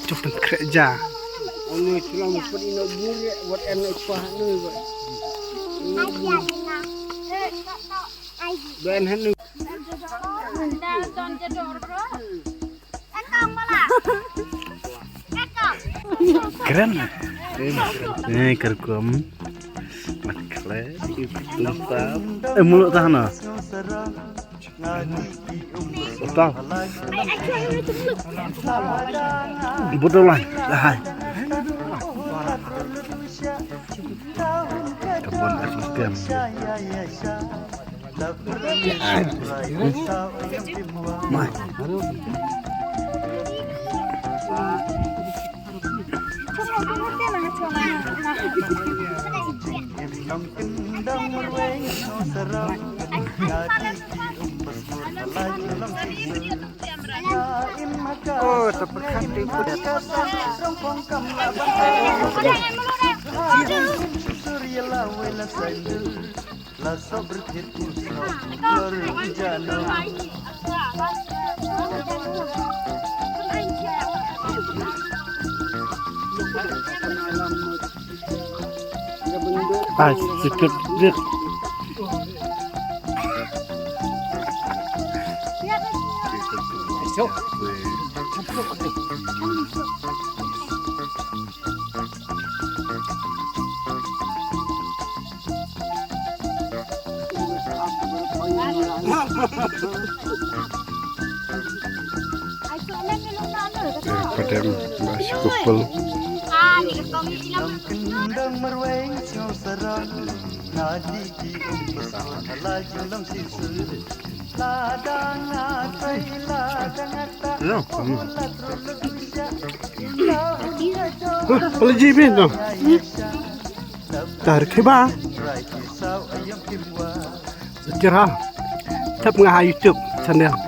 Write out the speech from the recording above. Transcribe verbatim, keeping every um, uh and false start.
Chuk tang kre ja. Anu chulang put ino bur ya, wat en no chwa anu wat. Doan hanu. Keren. Eh, kerkum. Makle. Eh, mulut tahan ah. Betul. Betul lah. Hai. Kebun es krim. Mai. Oh, ta pyrkhat te pyrkhat. Ai, sikit dik. Patem ba shi kupul. Pala ji bin to. Tar khiba. Kira. Tap nga ha YouTube channel.